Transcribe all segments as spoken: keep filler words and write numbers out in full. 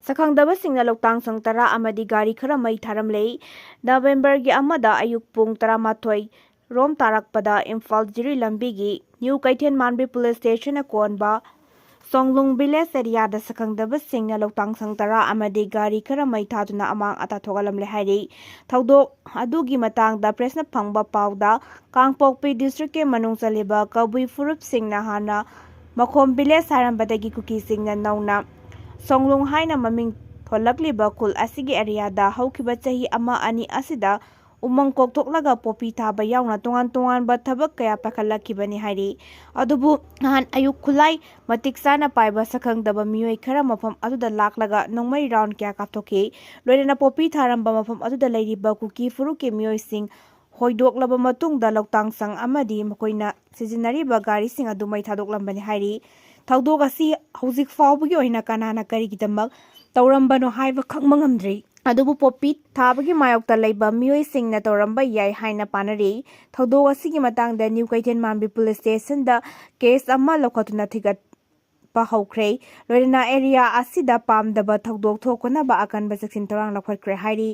ꯁꯛꯈꯪꯗꯕꯁꯤꯡꯅ ꯂꯧꯇꯥꯡ ꯁꯪ ꯇꯔꯥ ꯑꯃꯗꯤ ꯒꯥꯔꯤ ꯈꯔ ꯃꯩ ꯊꯥꯔꯝꯂꯦ꯫ ꯅꯕꯦꯝꯕꯔꯒꯤ ꯑꯃꯗ ꯑꯌꯨꯛ ꯄꯨꯡ ꯇꯔꯥꯃꯥꯊꯣꯏ ꯔꯣꯝ ꯇꯥꯔꯛꯄꯗ ꯏꯝꯐꯥꯜ ꯖꯤꯔꯤ ꯂꯝꯕꯤꯒꯤ ꯅ꯭ꯌꯨ ꯀꯩꯊꯦꯜ ꯃꯥꯟꯕꯤ ꯄꯨꯂꯤꯁ ꯁ꯭ꯇꯦꯁꯟꯅ ꯀꯣꯟꯕ ꯁꯣꯡꯂꯨꯡ ꯚꯤꯂꯦꯖ ꯑꯦꯔꯤꯌꯥꯗ ꯁꯛꯈꯪꯗꯕꯁꯤꯡꯅ ꯂꯧꯇꯥꯡ ꯁꯪ ꯇꯔꯥ ꯑꯃꯗꯤ ꯒꯥꯔꯤ ꯈꯔ ꯃꯩ ꯊꯥꯗꯨꯅ ꯑꯃꯥꯡ ꯑꯇꯥ ꯊꯣꯛꯍꯜꯂꯝꯂꯦ ꯍꯥꯏꯔꯤ꯫ ꯊꯧꯗꯣꯛ ꯑꯗꯨꯒꯤ ꯃꯇꯥꯡꯗ ꯄ꯭ꯔꯦꯁꯅ ꯐꯪꯕ ꯄꯥꯎꯗ, ꯀꯥꯡꯄꯣꯛꯄꯤ ꯗꯤꯁꯇ꯭ꯔꯤꯛꯀꯤ ꯃꯅꯨꯡ ꯆꯜꯂꯤꯕ ꯀꯕꯨꯏ ꯐꯨꯔꯨꯞꯁꯤꯡꯅ ꯍꯥꯟꯅ ꯃꯈꯣꯝ ꯚꯤꯂꯦꯖ ꯍꯥꯏꯔꯝꯕꯗꯒꯤ ꯀꯨꯀꯤꯁꯤꯡꯅ ꯅꯧꯅ ꯁꯣꯡꯂꯨꯡ ꯍꯥꯏꯅ ꯃꯃꯤꯡ ꯊꯣꯜꯂꯛꯂꯤꯕ ꯈꯨꯜ ꯑꯁꯤꯒꯤ ꯑꯦꯔꯤꯌꯥꯗ ꯍꯧꯈꯤꯕ ꯆꯍꯤ ꯑꯃ ꯑꯅꯤ ꯑꯁꯤꯗ ꯎꯃꯪ ꯀꯣꯛꯊꯣꯛꯂꯒ ꯄꯣꯄꯤ ꯊꯥꯕ ꯌꯥꯎꯅ ꯇꯣꯉꯥꯟ ꯇꯣꯉꯥꯟꯕ ꯊꯕꯛ ꯀꯌꯥ ꯄꯥꯏꯈꯠꯂꯛꯈꯤꯕꯅꯤ ꯍꯥꯏꯔꯤ꯫ ꯑꯗꯨꯕꯨ ꯅꯍꯥꯟ ꯑꯌꯨꯛ ꯈꯨꯠꯂꯥꯏ ꯃꯇꯤꯛ ꯆꯥꯅ ꯄꯥꯏꯕ ꯁꯛꯈꯪꯗꯕ ꯃꯤꯑꯣꯏ ꯈꯔ ꯃꯐꯝ ꯑꯗꯨꯗ ꯂꯥꯛꯂꯒ ꯅꯣꯡꯃꯩ ꯔꯥꯎꯟ ꯀꯌꯥ ꯀꯥꯞꯊꯣꯛꯈꯤ꯫ ꯂꯣꯏꯅꯅ ꯄꯣꯄꯤ ꯊꯥꯔꯝꯕ ꯃꯐꯝ ꯑꯗꯨꯗ ꯂꯩꯔꯤꯕ ꯀꯨꯀꯤ ꯐꯨꯔꯨꯞꯀꯤ ꯃꯤꯑꯣꯏꯁꯤꯡ ꯍꯣꯏꯗꯣꯛꯂꯕ ꯃꯇꯨꯡꯗ ꯂꯧꯇꯥꯡ ꯁꯪ ꯑꯃꯗꯤ ꯃꯈꯣꯏꯅ ꯁꯤꯖꯤꯟꯅꯔꯤꯕ ꯒꯥꯔꯤꯁꯤꯡ ꯑꯗꯨ ꯃꯩ ꯊꯥꯗꯣꯛꯂꯝꯕꯅꯤ ꯍꯥꯏꯔꯤ꯫ ꯊꯧꯗꯣꯛ ꯑꯁꯤ ꯍꯧꯖꯤꯛ ꯐꯥꯎꯕꯒꯤ ꯑꯣꯏꯅ ꯀꯅꯥꯅ ꯀꯔꯤꯒꯤꯗꯃꯛ ꯇꯧꯔꯝꯕꯅꯣ ꯍꯥꯏꯕ ꯈꯪꯕ ꯉꯝꯗ꯭ꯔꯤ꯫ ꯑꯗꯨꯕꯨ ꯄꯣꯄꯤ ꯊꯥꯕꯒꯤ ꯃꯥꯌꯣꯛꯇ ꯂꯩꯕ ꯃꯤꯑꯣꯏꯁꯤꯡꯅ ꯇꯧꯔꯝꯕ ꯌꯥꯏ ꯍꯥꯏꯅ ꯄꯥꯅꯔꯤ꯫ ꯊꯧꯗꯣꯛ ꯑꯁꯤꯒꯤ ꯃꯇꯥꯡꯗ ꯅ꯭ꯌꯨ ꯀꯩꯊꯦꯜ ꯃꯥꯟꯕꯤ ꯄꯨꯂꯤꯁ ꯁ꯭ꯇꯦꯁꯟꯗ ꯀꯦꯁ ꯑꯃ ꯂꯧꯈꯠꯇꯨꯅ ꯊꯤꯒꯠꯄ ꯍꯧꯈ꯭ꯔꯦ꯫ ꯂꯣꯏꯅꯅ ꯑꯦꯔꯤꯌꯥ ꯑꯁꯤꯗ ꯄꯥꯝꯗꯕ ꯊꯧꯗꯣꯛ ꯊꯣꯛꯇꯅꯕ ꯑꯀꯟꯕ ꯆꯦꯛꯁꯤꯟ ꯊꯧꯔꯥꯡ ꯂꯧꯈꯠꯈ꯭ꯔꯦ ꯍꯥꯏꯔꯤ꯫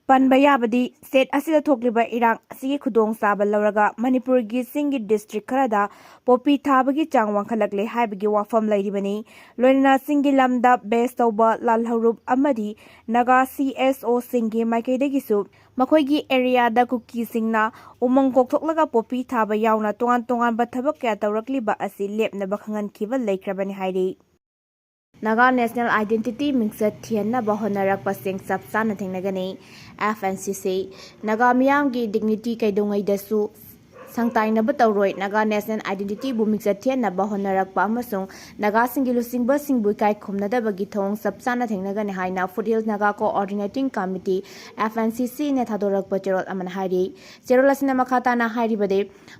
ꯄꯟꯕ ꯌꯥꯕꯗꯤ, ꯁ꯭ꯇꯦꯠ ꯑꯁꯤꯗ ꯊꯣꯛꯂꯤꯕ ꯏꯔꯥꯡ ꯑꯁꯤꯒꯤ ꯈꯨꯗꯣꯡꯆꯥꯕ ꯂꯧꯔꯒ ꯃꯅꯤꯄꯨꯔꯒꯤ ꯆꯤꯡꯒꯤ ꯗꯤꯁꯇ꯭ꯔꯤꯛ ꯈꯔꯗ ꯄꯣꯄꯤ ꯊꯥꯕꯒꯤ ꯆꯥꯡ ꯋꯥꯡꯈꯠꯂꯛꯂꯦ ꯍꯥꯏꯕꯒꯤ ꯋꯥꯐꯝ ꯂꯩꯔꯤꯕꯅꯤ꯫ ꯂꯣꯏꯅꯅ ꯆꯤꯡꯒꯤ ꯂꯝꯗ ꯕꯦꯁ ꯇꯧꯕ ꯂꯥꯜꯍꯧꯂꯨꯞ ꯑꯃꯗꯤ ꯅꯥꯒꯥ ꯁꯤ ꯑꯦꯁ ꯑꯣꯁꯤꯡꯒꯤ ꯃꯥꯏꯀꯩꯗꯒꯤꯁꯨ ꯃꯈꯣꯏꯒꯤ ꯑꯦꯔꯤꯌꯥꯗ ꯀꯨꯀꯤꯁꯤꯡꯅ ꯎꯃꯪ ꯀꯣꯛꯊꯣꯛꯂꯒ ꯄꯣꯄꯤ ꯊꯥꯕ ꯌꯥꯎꯅ ꯇꯣꯉꯥꯟ ꯇꯣꯉꯥꯟꯕ ꯊꯕꯛ ꯀꯌꯥ ꯇꯧꯔꯛꯂꯤꯕ ꯑꯁꯤ ꯂꯦꯞꯅꯕ ꯈꯪꯍꯟꯈꯤꯕ ꯂꯩꯈ꯭ꯔꯕꯅꯤ ꯍꯥꯏꯔꯤ꯫ ꯅꯥꯒꯥ ꯅꯦꯁꯅꯦꯜ ꯑꯥꯏꯗꯦꯟꯇꯤꯇꯤ ꯃꯤꯡꯆꯠ ꯊꯤꯍꯟꯅꯕ ꯍꯣꯠꯅꯔꯛꯄꯁꯤꯡ ꯆꯞ ꯆꯥꯅ ꯊꯦꯡꯅꯒꯅꯤ꯫ ꯑꯦꯐ ꯑꯦꯟ ꯁꯤ ꯁꯤ꯫ ꯅꯥꯒꯥ ꯃꯤꯌꯥꯝꯒꯤ ꯗꯤꯒꯅꯤꯇꯤ ꯀꯩꯗꯧꯉꯩꯗꯁꯨ ꯁꯪꯇꯥꯏꯅꯕ ꯇꯧꯔꯣꯏ꯫ ꯅꯥꯒꯥ ꯅꯦꯁꯅꯦꯜ ꯑꯥꯏꯗꯦꯟꯇꯤꯇꯤꯕꯨ ꯃꯤꯡꯆꯠ ꯊꯤꯍꯟꯅꯕ ꯍꯣꯠꯅꯔꯛꯄ ꯑꯃꯁꯨꯡ ꯅꯥꯒꯥꯁꯤꯡꯒꯤ ꯂꯨꯆꯤꯡꯕꯁꯤꯡꯕꯨ ꯏꯀꯥꯏ ꯈꯨꯝꯅꯗꯕꯒꯤ ꯊꯧꯑꯣꯡ ꯆꯞ ꯆꯥꯅ ꯊꯦꯡꯅꯒꯅꯤ ꯍꯥꯏꯅ foothills Naga coordinating committee, F N C ꯁꯤꯅ ꯊꯥꯗꯣꯔꯛꯄ ꯆꯦꯔꯣꯜ ꯑꯃꯅ ꯍꯥꯏꯔꯤ꯫ ꯆꯦꯔꯣꯜ ꯑꯁꯤꯅ ꯃꯈꯥ ꯇꯥꯅ ꯍꯥꯏꯔꯤꯕꯗꯤ,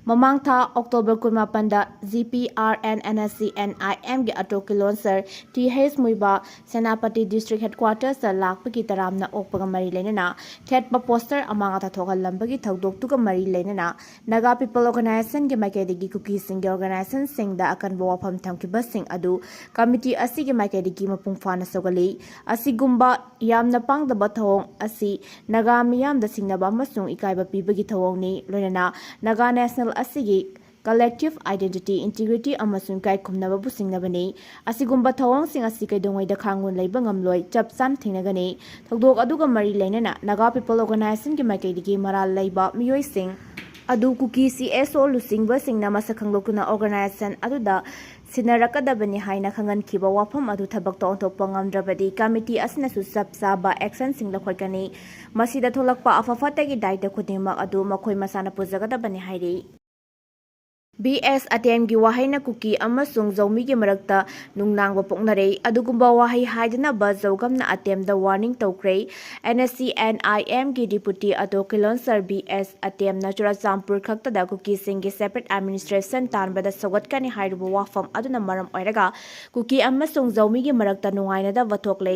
ꯃꯃꯥꯡ ꯊꯥ ꯑꯣꯛꯇꯣꯕꯔ ꯀꯨꯟꯃꯥꯄꯟꯗ G P R N N S C N I ꯑꯦꯝꯒꯤ ꯑꯇꯣꯛꯀꯤ ꯂꯣꯟꯁꯔ T H Muivah Senapati district ꯍꯦꯗꯀ꯭ꯋꯥꯇꯔꯁꯇ ꯂꯥꯛꯄꯒꯤ ꯇꯔꯥꯝꯅ ꯑꯣꯛꯄꯒ ꯃꯔꯤ ꯂꯩꯅꯅ ꯊꯦꯠꯄ ꯄꯣꯁꯇꯔ ꯑꯃꯥꯡ ꯑꯇꯥ ꯊꯣꯛꯍꯜꯂꯝꯕꯒꯤ ꯊꯧꯗꯣꯛꯇꯨꯒ ꯃꯔꯤ ꯂꯩꯅꯅ ꯅꯥꯒꯥ People Organizationꯒꯤ ꯃꯥꯏꯀꯩꯗꯒꯤ ꯀꯨꯀꯤꯁꯤꯡꯒꯤ organizationꯁꯤꯡꯗ ꯑꯀꯟꯕ ꯋꯥꯐꯝ ꯊꯝꯈꯤꯕꯁꯤꯡ ꯑꯗꯨ ꯀꯃꯤꯇꯤ ꯑꯁꯤꯒꯤ ꯃꯥꯏꯀꯩꯗꯒꯤ ꯃꯄꯨꯡ ꯐꯥꯅ ꯁꯧꯒꯠꯂꯤ꯫ ꯑꯁꯤꯒꯨꯝꯕ ꯌꯥꯝꯅ ꯄꯥꯡꯗꯕ ꯊꯧꯑꯣꯡ ꯑꯁꯤ ꯅꯥꯒꯥ ꯃꯤꯌꯥꯝꯗ ꯁꯤꯡꯅꯕ ꯑꯃꯁꯨꯡ ꯏꯀꯥꯏꯕ ꯄꯤꯕꯒꯤ ꯊꯧꯑꯣꯡꯅꯤ, ꯂꯣꯏꯅꯅ ꯅꯥꯒꯥ ꯅꯦꯁꯅꯦꯜ ꯑꯁꯤꯒꯤ collective identity, integrity ꯑꯃꯁꯨꯡ ꯏꯀꯥꯏ ꯈꯨꯝꯅꯕꯕꯨ ꯁꯤꯡꯅꯕꯅꯤ꯫ ꯑꯁꯤꯒꯨꯝꯕ ꯊꯧꯑꯣꯡꯁꯤꯡ ꯑꯁꯤ ꯀꯩꯗꯧꯉꯩꯗ ꯈꯥꯡꯕ ꯂꯩꯕ ꯉꯝꯂꯣꯏ, ꯆꯞ ꯆꯥꯅ ꯊꯦꯡꯅꯒꯅꯤ꯫ ꯊꯧꯗꯣꯛ ꯑꯗꯨꯒ ꯃꯔꯤ ꯂꯩꯅꯅ Naga People Organizationꯒꯤ ꯃꯥꯏꯀꯩꯗꯒꯤ ꯃꯔꯥꯜ ꯂꯩꯕ ꯃꯤꯑꯣꯏꯁꯤꯡ ꯑꯗꯨ ꯀꯨꯀꯤ ꯁꯤ ꯑꯦꯁ ꯑꯣ ꯂꯨꯆꯤꯡꯕꯁꯤꯡꯅ ꯃꯁꯛ ꯈꯪꯗꯣꯛꯇꯨꯅ organization ꯑꯗꯨꯗ ꯁꯤꯟꯅꯔꯛꯀꯗꯕꯅꯤ ꯍꯥꯏꯅ ꯈꯪꯍꯟꯈꯤꯕ ꯋꯥꯐꯝ ꯑꯗꯨ ꯊꯕꯛꯇ ꯑꯣꯟꯊꯣꯛꯄ ꯉꯝꯗ꯭ꯔꯕꯗꯤ ꯀꯃꯤꯇꯤ ꯑꯁꯤꯅꯁꯨ ꯆꯞ ꯆꯥꯕ actionꯁꯤꯡ ꯂꯧꯈꯠꯀꯅꯤ꯫ ꯃꯁꯤꯗ ꯊꯣꯛꯂꯛꯄ ꯑꯐ ꯐꯠꯇꯒꯤ ꯗꯥꯏꯇ ꯈꯨꯗꯤꯡꯃꯛ ꯑꯗꯨ ꯃꯈꯣꯏ ꯃꯁꯥꯅ ꯄꯨꯖꯒꯗꯕꯅꯤ ꯍꯥꯏꯔꯤ꯫ ꯕꯤ ꯑꯦꯁ ꯑꯇꯦꯝꯒꯤ ꯋꯥꯍꯩꯅ ꯀꯨꯀꯤ ꯑꯃꯁꯨꯡ ꯖꯧꯃꯤꯒꯤ ꯃꯔꯛꯇ ꯅꯨꯡꯅꯥꯡꯕ ꯄꯣꯛꯅꯔꯦ꯫ ꯑꯗꯨꯒꯨꯝꯕ ꯋꯥꯍꯩ ꯍꯥꯏꯗꯅꯕ ꯖꯧꯒꯝꯅ ꯑꯇꯦꯝꯗ warning ꯇꯧꯈ꯭ꯔꯦ꯫ And S C N I ꯑꯦꯝꯒꯤ deputy ꯑꯇꯣ ꯀꯤꯂꯣꯟꯁꯔ ꯕꯤ ꯑꯦꯁ ꯑꯇꯦꯝꯅ ꯆꯨꯔꯆꯥꯟꯄꯨꯔ ꯈꯛꯇꯗ ꯀꯨꯀꯤꯁꯤꯡꯒꯤ separate administration ꯇꯥꯟꯕꯗ ꯁꯧꯒꯠꯀꯅꯤ ꯍꯥꯏꯔꯤꯕ ꯋꯥꯐꯝ ꯑꯗꯨꯅ ꯃꯔꯝ ꯑꯣꯏꯔꯒ ꯀꯨꯀꯤ ꯑꯃꯁꯨꯡ ꯖꯧꯃꯤꯒꯤ ꯃꯔꯛꯇ ꯅꯨꯡꯉꯥꯏꯅꯗꯕ ꯊꯣꯛꯂꯦ꯫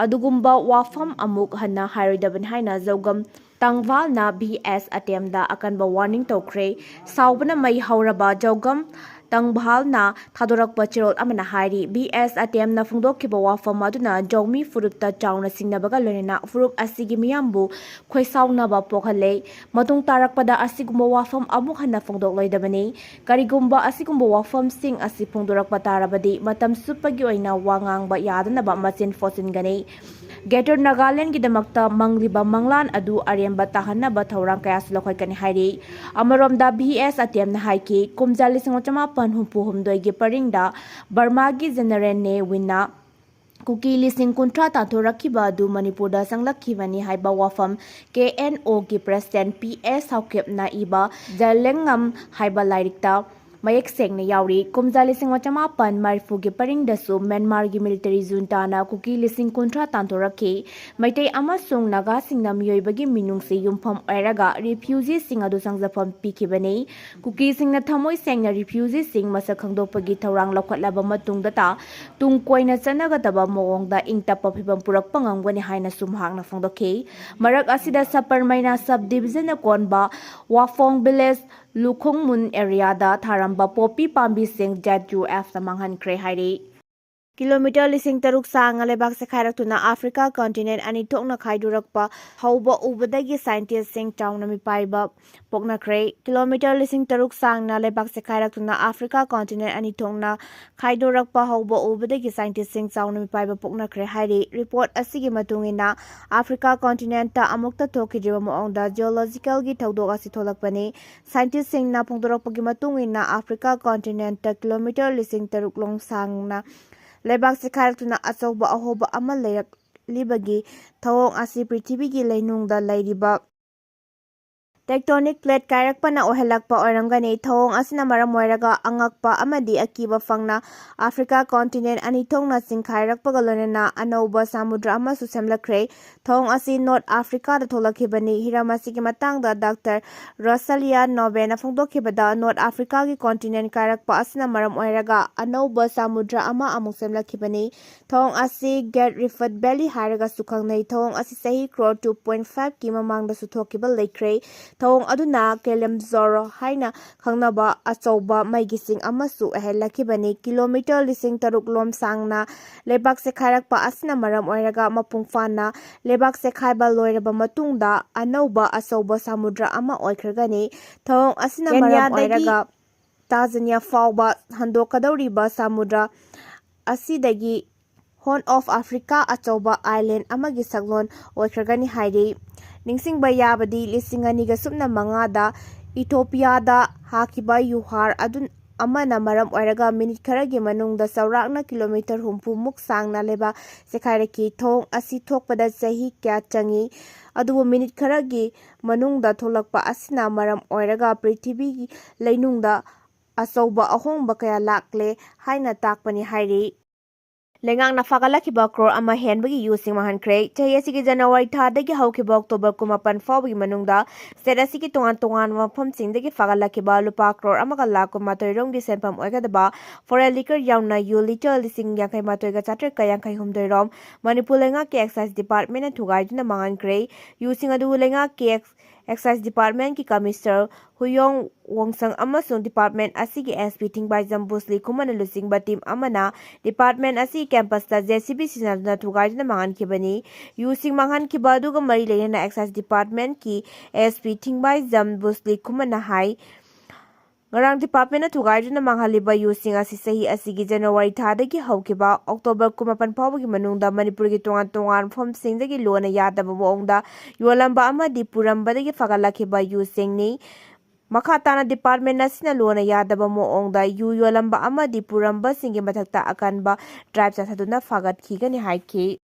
ꯑꯗꯨꯒꯨꯝꯕ ꯋꯥꯐꯝ ꯑꯃꯨꯛ ꯍꯟꯅ ꯍꯥꯏꯔꯣꯏꯗꯕꯅꯤ ꯍꯥꯏꯅ ꯖꯧꯒꯝ ꯇꯪꯚꯥꯜꯅ ꯕꯤ ꯑꯦꯁ ꯑꯇꯦꯝꯗ ꯑꯀꯟꯕ warning ꯇꯧꯈ꯭ꯔꯦ꯫ ꯁꯥꯎꯕꯅ ꯃꯩ ꯍꯧꯔꯕ ꯖꯧꯒꯝ ꯇꯪꯚꯥꯜꯅ ꯊꯥꯗꯣꯔꯛꯄ ꯆꯦꯔꯣꯜ ꯑꯃꯅ ꯍꯥꯏꯔꯤ, ꯕꯤ ꯑꯦꯁ ꯑꯇꯦꯝꯅ ꯐꯣꯡꯗꯣꯛꯈꯤꯕ ꯋꯥꯐꯝ ꯑꯗꯨꯅ ꯖꯧꯃꯤ ꯐꯨꯔꯨꯞꯇ ꯆꯥꯎꯅ ꯁꯤꯡꯅꯕꯒ ꯂꯣꯏꯅꯅ ꯐꯨꯔꯨꯞ ꯑꯁꯤꯒꯤ ꯃꯤꯌꯥꯝꯕꯨ ꯈꯣꯏꯁꯥꯎꯅꯕ ꯄꯣꯛꯍꯜꯂꯦ꯫ ꯃꯇꯨꯡ ꯇꯥꯔꯛꯄꯗ ꯑꯁꯤꯒꯨꯝꯕ ꯋꯥꯐꯝ ꯑꯃꯨꯛ ꯍꯟꯅ ꯐꯣꯡꯗꯣꯛꯂꯣꯏꯗꯕꯅꯤ꯫ ꯀꯔꯤꯒꯨꯝꯕ ꯑꯁꯤꯒꯨꯝꯕ ꯋꯥꯐꯝꯁꯤꯡ ꯑꯁꯤ ꯐꯣꯡꯗꯣꯔꯛꯄ ꯇꯥꯔꯕꯗꯤ ꯃꯇꯝ ꯆꯨꯞꯄꯒꯤ ꯑꯣꯏꯅ ꯋꯥ ꯉꯥꯡꯕ ꯌꯥꯗꯅꯕ ꯃꯆꯤꯟ ꯐꯣꯠꯆꯤꯟꯒꯅꯤ꯫ Greater ꯅꯥꯒꯥꯂꯦꯟꯒꯤꯗꯃꯛꯇ ꯃꯪꯂꯤꯕ ꯃꯪꯂꯥꯟ ꯑꯗꯨ ꯑꯔꯦꯝꯕ ꯇꯥꯍꯟꯅꯕ ꯊꯧꯔꯥꯡ ꯀꯌꯥꯁꯨ ꯂꯧꯈꯠꯀꯅꯤ ꯍꯥꯏꯔꯤ꯫ ꯑꯃꯔꯣꯝꯗ ꯚꯤ ꯑꯦꯁ ꯑꯇꯦꯝꯅ ꯍꯥꯏꯈꯤ, ꯀꯨꯝꯖꯥ ꯂꯤꯁꯤꯡ ꯑꯃ ꯆꯃꯥꯄꯟ ꯍꯨꯝꯐꯨ ꯍꯨꯝꯗꯣꯏꯒꯤ ꯄꯔꯤꯡꯗ ꯕꯔꯃꯥꯒꯤ ꯖꯦꯅꯔꯦꯜ ꯅꯦ ꯋꯤꯟꯅ ꯀꯨꯀꯤ ꯂꯤꯁꯤꯡ ꯀꯨꯟꯊ꯭ꯔꯥ ꯇꯥꯟꯊꯣꯔꯛꯈꯤꯕ ꯑꯗꯨ ꯃꯅꯤꯄꯨꯔꯗ ꯆꯪꯂꯛꯈꯤꯕꯅꯤ ꯍꯥꯏꯕ ꯋꯥꯐꯝ ꯀꯦ ꯑꯦꯟ ꯑꯣꯒꯤ president ꯄꯤ ꯑꯦꯁ ꯁꯥꯎꯀꯦꯞꯅ ꯏꯕ ꯖꯂꯦꯡꯉꯝ ꯍꯥꯏꯕ ꯂꯥꯏꯔꯤꯛꯇ ꯃꯌꯦꯛ ꯁꯦꯡꯅ ꯌꯥꯎꯔꯤ꯫ ꯀꯨꯝꯖꯥ ꯂꯤꯁꯤꯡ ꯑꯃ ꯆꯃꯥꯄꯟ ꯃꯔꯤꯐꯨꯒꯤ ꯄꯔꯤꯡꯗꯁꯨ ꯃ꯭ꯌꯥꯟꯃꯥꯔꯒꯤ ꯃꯤꯂꯤꯇꯔꯤ ꯖꯨꯟꯇꯥꯅ ꯀꯨꯀꯤ ꯂꯤꯁꯤꯡ ꯀꯨꯟꯊ꯭ꯔꯥ ꯇꯥꯟꯊꯣꯔꯛꯈꯤ꯫ ꯃꯩꯇꯩ ꯑꯃꯁꯨꯡ ꯅꯥꯒꯥꯁꯤꯡꯅ ꯃꯤꯑꯣꯏꯕꯒꯤ ꯃꯤꯅꯨꯡꯁꯤ ꯌꯨꯝꯐꯝ ꯑꯣꯏꯔꯒ ꯔꯤꯐ꯭ꯌꯨꯖꯤꯁꯤꯡ ꯑꯗꯨ ꯆꯪꯖꯐꯝ ꯄꯤꯈꯤꯕꯅꯤ꯫ ꯀꯨꯀꯤꯁꯤꯡꯅ ꯊꯃꯣꯏ ꯁꯦꯡꯅ ꯔꯤꯐ꯭ꯌꯨꯖꯤꯁꯤꯡ ꯃꯁꯛ ꯈꯪꯗꯣꯛꯄꯒꯤ ꯊꯧꯔꯥꯡ ꯂꯧꯈꯠꯂꯕ ꯃꯇꯨꯡꯗꯇ ꯇꯨꯡ ꯀꯣꯏꯅ ꯆꯠꯅꯒꯗꯕ ꯃꯑꯣꯡꯗ ꯏꯪ ꯇꯞꯄ ꯐꯤꯕꯝ ꯄꯨꯔꯛꯄ ꯉꯝꯒꯅꯤ ꯍꯥꯏꯅꯁꯨ ꯃꯍꯥꯛꯅ ꯐꯣꯡꯗꯣꯛꯈꯤ꯫ ꯃꯔꯛ ꯑꯁꯤꯗ ꯁꯕ ꯄꯔꯃꯩꯅ ꯁꯕ ꯗꯤꯕꯤꯖꯟꯅ ꯀꯣꯟꯕ ꯋꯥꯐꯣꯡ ꯚꯤꯂꯦꯖ ꯂꯨꯈꯣꯡꯃꯨꯟ ꯑꯦꯔꯤꯌꯥꯗ ꯊꯥꯔꯝꯕ ꯄꯣꯄꯤ ꯄꯥꯝꯕꯤꯁꯤꯡ ꯖꯦꯠ ꯌꯨ ꯑꯦꯐꯅ ꯃꯥꯡꯍꯟꯈ꯭ꯔꯦ ꯍꯥꯏꯔꯤ꯫ ꯀꯤꯂꯣꯃꯤꯇꯔ ꯂꯤꯁꯤꯡ ꯇꯔꯨꯛ ꯁꯥꯡꯅ ꯂꯩꯕꯥꯛ ꯆꯦꯈꯥꯏꯔꯛꯇꯨꯅ ꯑꯥꯐ꯭ꯔꯤꯀꯥ ꯀꯟꯇꯤꯅꯦꯟ ꯑꯅꯤ ꯊꯣꯛꯅ ꯈꯥꯏꯗꯣꯔꯛꯄ ꯍꯧꯕ ꯎꯕꯗꯒꯤ ꯁꯥꯏꯟꯇꯤꯁꯁꯤꯡ ꯆꯥꯎꯅ ꯃꯤꯄꯥꯏꯕ ꯄꯣꯛꯅꯈ꯭ꯔꯦ꯫ ꯀꯤꯂꯣꯃꯤꯇꯔ ꯂꯤꯁꯤꯡ ꯇꯔꯨꯛ ꯁꯥꯡꯅ ꯂꯩꯕꯥꯛ ꯆꯦꯈꯥꯏꯔꯛꯇꯨꯅ ꯑꯥꯐ꯭ꯔꯤꯀꯥ ꯀꯟꯇꯤꯅꯦꯟ ꯑꯅꯤ ꯊꯣꯛꯅ ꯈꯥꯏꯗꯣꯔꯛꯄ ꯍꯧꯕ ꯎꯕꯗꯒꯤ ꯁꯥꯏꯟꯇꯤꯁꯁꯤꯡ ꯆꯥꯎꯅ ꯃꯤꯄꯥꯏꯕ ꯄꯣꯛꯅꯈ꯭ꯔꯦ ꯍꯥꯏꯔꯤ꯫ ꯔꯤꯄꯣꯔꯠ ꯑꯁꯤꯒꯤ ꯃꯇꯨꯡ ꯏꯟꯅ, ꯑꯥꯐ꯭ꯔꯤꯀꯥ ꯀꯟꯇꯤꯅꯦꯟꯇ ꯑꯃꯨꯛꯇ ꯊꯣꯛꯈꯤꯗ꯭ꯔꯤꯕ ꯃꯑꯣꯡꯗ ꯖꯤꯑꯣꯂꯣꯖꯤꯀꯦꯜꯒꯤ ꯊꯧꯗꯣꯛ ꯑꯁꯤ ꯊꯣꯛꯂꯛꯄꯅꯤ꯫ ꯁꯥꯏꯟꯇꯤꯁꯁꯤꯡꯅ ꯐꯣꯡꯗꯣꯔꯛꯄꯒꯤ ꯃꯇꯨꯡ ꯏꯟꯅ, ꯑꯥꯐ꯭ꯔꯤꯀꯥ ꯀꯟꯇꯤꯅꯦꯟꯇ ꯀꯤꯂꯣꯃꯤꯇꯔ ꯂꯤꯁꯤꯡ ꯇꯔꯨꯛ ꯂꯣꯝ ꯁꯥꯡꯅ ꯂꯩꯕꯥꯛ ꯆꯦꯈꯥꯏꯔꯛꯇꯨꯅ ꯑꯆꯧꯕ ꯑꯍꯣꯕ ꯑꯃ ꯂꯩꯔꯛꯂꯤꯕꯒꯤ ꯊꯧꯑꯣꯡ ꯑꯁꯤ ꯄ꯭ꯔꯤꯊꯤꯕꯤꯒꯤ ꯂꯩꯅꯨꯡꯗ ꯂꯩꯔꯤꯕ ꯇꯦꯛꯇꯣꯅꯤꯛ ꯄ꯭ꯂꯦꯠ ꯀꯥꯏꯔꯛꯄꯅ ꯑꯣꯏꯍꯜꯂꯛꯄ ꯑꯣꯏꯔꯝꯒꯅꯤ꯫ ꯊꯧꯑꯣꯡ ꯑꯁꯤꯅ ꯃꯔꯝ ꯑꯣꯏꯔꯒ ꯑꯉꯛꯄ ꯑꯃꯗꯤ ꯑꯀꯤꯕ ꯐꯪꯅ ꯑꯥꯐ꯭ꯔꯤꯀꯥ ꯀꯟꯇꯤꯅꯦꯟ ꯑꯅꯤ ꯊꯣꯛꯅ ꯆꯤꯡꯈꯥꯏꯔꯛꯄꯒ ꯂꯣꯏꯅꯅ ꯑꯅꯧꯕ ꯁꯃꯨꯗ꯭ꯔ ꯑꯃꯁꯨ ꯁꯦꯝꯂꯛꯈ꯭ꯔꯦ꯫ ꯊꯧꯑꯣꯡ ꯑꯁꯤ ꯅꯣꯔꯠ ꯑꯥꯐ꯭ꯔꯤꯀꯥꯗ ꯊꯣꯛꯂꯛꯈꯤꯕꯅꯤ꯫ ꯍꯤꯔꯝ ꯑꯁꯤꯒꯤ ꯃꯇꯥꯡꯗ ꯗꯥꯛꯇꯔ ꯔꯣꯁꯥꯂꯤꯌꯥ ꯅꯣꯕꯦꯅ ꯐꯣꯡꯗꯣꯛꯈꯤꯕꯗ, ꯅꯣꯔꯠ ꯑꯥꯐ꯭ꯔꯤꯀꯥꯒꯤ ꯀꯟꯇꯤꯅꯦꯟ ꯀꯥꯏꯔꯛꯄ ꯑꯁꯤꯅ ꯃꯔꯝ ꯑꯣꯏꯔꯒ ꯑꯅꯧꯕ ꯁꯃꯨꯗ꯭ꯔ ꯑꯃ ꯑꯃꯨꯛ ꯁꯦꯝꯂꯛꯈꯤꯕꯅꯤ꯫ ꯊꯧꯑꯣꯡ ꯑꯁꯤ ꯒ꯭ꯔꯦꯠ ꯔꯤꯐꯠ ꯚꯦꯂꯤ ꯍꯥꯏꯔꯒꯁꯨ ꯈꯪꯅꯩ꯫ ꯊꯧꯑꯣꯡ ꯑꯁꯤ ꯆꯍꯤ ꯀ꯭ꯔꯣꯔ ꯇꯨ ꯄꯣꯏꯟꯠ ꯐꯥꯏꯚꯀꯤ ꯃꯃꯥꯡꯗꯁꯨ ꯊꯣꯛꯈꯤꯕ ꯂꯩꯈ꯭ꯔꯦ꯫ ꯊꯧꯑꯣꯡ ꯑꯗꯨꯅ ꯀꯦꯂꯦꯝꯖꯣꯔꯣ ꯍꯥꯏꯅ ꯈꯪꯅꯕ ꯑꯆꯧꯕ ꯃꯩꯒꯤ ꯆꯤꯡ ꯑꯃꯁꯨ ꯑꯣꯏꯍꯜꯂꯛꯈꯤꯕꯅꯤ꯫ ꯀꯤꯂꯣꯃꯤꯇꯔ ꯂꯤꯁꯤꯡ ꯇꯔꯨꯛ ꯂꯣꯝ ꯁꯥꯡꯅ ꯂꯩꯕꯥꯛ ꯆꯦꯈꯥꯏꯔꯛꯄ ꯑꯁꯤꯅ ꯃꯔꯝ ꯑꯣꯏꯔꯒ ꯃꯄꯨꯡ ꯐꯥꯅ ꯂꯩꯕꯥꯛ ꯆꯦꯈꯥꯏꯕ ꯂꯣꯏꯔꯕ ꯃꯇꯨꯡꯗ ꯑꯅꯧꯕ ꯑꯆꯧꯕ ꯁꯃꯨꯗ꯭ꯔ ꯑꯃ ꯑꯣꯏꯈ꯭ꯔꯒꯅꯤ꯫ ꯊꯧꯑꯣꯡ ꯑꯁꯤꯅ ꯃꯔꯝ ꯀꯦꯟꯌꯥꯗꯒꯤ ꯑꯣꯏꯔꯒ ꯇꯥꯖꯅꯤꯌꯥ ꯐꯥꯎꯕ ꯍꯟꯗꯣꯛꯀꯗꯧꯔꯤꯕ ꯁꯃꯨꯗ꯭ꯔ ꯑꯁꯤꯗꯒꯤ ꯍꯣꯔꯟ ꯑꯣꯐ ꯑꯥꯐ꯭ꯔꯤꯀꯥ ꯑꯆꯧꯕ ꯑꯥꯏꯂꯦꯟ ꯑꯃꯒꯤ ꯁꯛꯂꯣꯟ ꯑꯣꯏꯈ꯭ꯔꯒꯅꯤ ꯍꯥꯏꯔꯤ꯫ ꯅꯤꯡꯁꯤꯡꯕ ꯌꯥꯕꯗꯤ, ꯂꯤꯁꯤꯡ ꯑꯅꯤꯒ ꯁꯨꯞꯅ ꯃꯉꯥꯗ ꯏꯊꯣꯄꯤꯌꯥꯗ ꯍꯥꯈꯤꯕ ꯌꯨꯍꯥꯔ ꯑꯗꯨ ꯑꯃꯅ ꯃꯔꯝ ꯑꯣꯏꯔꯒ ꯃꯤꯅꯤꯠ ꯈꯔꯒꯤ ꯃꯅꯨꯡꯗ ꯆꯥꯎꯔꯥꯛꯅ ꯀꯤꯂꯣꯃꯤꯇꯔ ꯍꯨꯝꯐꯨ ꯃꯨꯛ ꯁꯥꯡꯅ ꯂꯩꯕꯥꯛ ꯆꯦꯈꯥꯏꯔꯛꯈꯤ꯫ ꯊꯧꯑꯣꯡ ꯑꯁꯤ ꯊꯣꯛꯄꯗ ꯆꯍꯤ ꯀꯌꯥ ꯆꯪꯏ, ꯑꯗꯨꯕꯨ ꯃꯤꯅꯤꯠ ꯈꯔꯒꯤ ꯃꯅꯨꯡꯗ ꯊꯣꯛꯂꯛꯄ ꯑꯁꯤꯅ ꯃꯔꯝ ꯑꯣꯏꯔꯒ ꯄ꯭ꯔꯤꯊꯤꯕꯤꯒꯤ ꯂꯩꯅꯨꯡꯗ ꯑꯆꯧꯕ ꯑꯍꯣꯡꯕ ꯀꯌꯥ ꯂꯥꯛꯂꯦ ꯍꯥꯏꯅ ꯇꯥꯛꯄꯅꯤ ꯍꯥꯏꯔꯤ꯫ ꯂꯩꯉꯥꯛꯅ ꯐꯥꯒꯠꯂꯛꯈꯤꯕ ꯀ꯭ꯔꯣꯔ ꯑꯃ ꯍꯦꯟꯕꯒꯤ ꯌꯨꯁꯤꯡ ꯃꯥꯡꯍꯟꯈ꯭ꯔꯦ꯫ ꯆꯍꯤ ꯑꯁꯤꯒꯤ ꯖꯅꯋꯥꯔꯤ ꯊꯥꯗꯒꯤ ꯍꯧꯈꯤꯕ ꯑꯣꯛꯇꯣꯕꯔ ꯀꯨꯟꯃꯥꯄꯟ ꯐꯥꯎꯕꯒꯤ ꯃꯅꯨꯡꯗ state ꯑꯁꯤꯒꯤ ꯇꯣꯉꯥꯟ ꯇꯣꯉꯥꯟꯕ ꯃꯐꯝꯁꯤꯡꯗꯒꯤ ꯐꯥꯒꯠꯂꯛꯈꯤꯕ ꯂꯨꯄꯥ ꯀ꯭ꯔꯣꯔ ꯑꯃꯒ ꯂꯥꯈ ꯀꯨꯟꯃꯥꯊꯣꯏ ꯔꯣꯝꯒꯤ ꯁꯦꯟꯐꯝ ꯑꯣꯏꯒꯗꯕ foreign liquor ꯌꯥꯎꯅ ꯌꯨ ꯂꯤꯇꯔ ꯂꯤꯁꯤꯡ ꯌꯥꯡꯈꯩ ꯃꯥꯊꯣꯏꯒ ꯆꯥꯇ꯭ꯔꯦꯠꯀ ꯌꯥꯡꯈꯩ ꯍꯨꯝꯗꯣꯏ ꯔꯣꯝ ꯃꯅꯤꯄꯨꯔ ꯂꯩꯉꯥꯛꯀꯤ excise department ꯅ ꯊꯨꯒꯥꯏꯗꯨꯅ ꯃꯥꯡꯍꯟꯈ꯭ꯔꯦ꯫ ꯌꯨꯁꯤꯡ ꯑꯗꯨ ꯂꯩꯉꯥꯛꯀꯤ ex-, excise department ꯀꯤ commissioner ꯍꯨꯌꯣꯡ ꯋꯣꯡꯁꯪ ꯑꯃꯁꯨꯡ department ꯑꯁꯤꯒꯤ S P ꯊꯤꯡꯕꯥꯏꯖꯝ ꯕꯨꯁꯂꯤ ꯈꯨꯃꯟꯅ ꯂꯨꯆꯤꯡꯕ team ꯑꯃꯅ department ꯑꯁꯤꯒꯤ campus ꯇ J C B ꯁꯤꯖꯤꯟꯅꯗꯨꯅ ꯊꯨꯒꯥꯏꯗꯨꯅ ꯃꯥꯡꯍꯟꯈꯤꯕꯅꯤ꯫ ꯌꯨꯁꯤꯡ ꯃꯥꯡꯍꯟꯈꯤꯕ ꯑꯗꯨꯒ ꯃꯔꯤ ꯂꯩꯅꯅ excise department ꯀꯤ S P ꯊꯤꯡꯕꯥꯏꯖꯝ ꯕꯨꯁꯂꯤ ꯈꯨꯃꯟꯅ ꯍꯥꯏ, ꯉꯔꯥꯡ department ꯅ ꯊꯨꯒꯥꯏꯗꯨꯅ ꯃꯥꯡꯍꯜꯂꯤꯕ ꯌꯨꯁꯤꯡ ꯑꯁꯤ ꯆꯍꯤ ꯑꯁꯤꯒꯤ ꯖꯅꯋꯥꯔꯤ ꯊꯥꯗꯒꯤ ꯍꯧꯈꯤꯕ ꯑꯣꯛꯇꯣꯕꯔ ꯀꯨꯟꯃꯥꯄꯟ ꯐꯥꯎꯕꯒꯤ ꯃꯅꯨꯡꯗ ꯃꯅꯤꯄꯨꯔꯒꯤ ꯇꯣꯉꯥꯟ ꯇꯣꯉꯥꯟꯕ ꯃꯐꯝꯁꯤꯡꯗꯒꯤ ꯂꯣꯟꯅ ꯌꯥꯗꯕ ꯃꯑꯣꯡꯗ ꯌꯣꯜꯂꯝꯕ ꯑꯃꯗꯤ ꯄꯨꯔꯝꯕꯗꯒꯤ ꯐꯒꯠꯂꯛꯈꯤꯕ ꯌꯨꯁꯤꯡꯅꯤ꯫ ꯃꯈꯥ ꯇꯥꯅ department ꯑꯁꯤꯅ ꯂꯣꯟꯅ ꯌꯥꯗꯕ ꯃꯑꯣꯡꯗ ꯌꯨ ꯌꯣꯜꯂꯝꯕ ꯑꯃꯗꯤ ꯄꯨꯔꯝꯕꯁꯤꯡꯒꯤ ꯃꯊꯛꯇ ꯑꯀꯟꯕ drive ꯆꯠꯊꯗꯨꯅ ꯐꯒꯠꯈꯤꯒꯅꯤ ꯍꯥꯏꯈꯤ꯫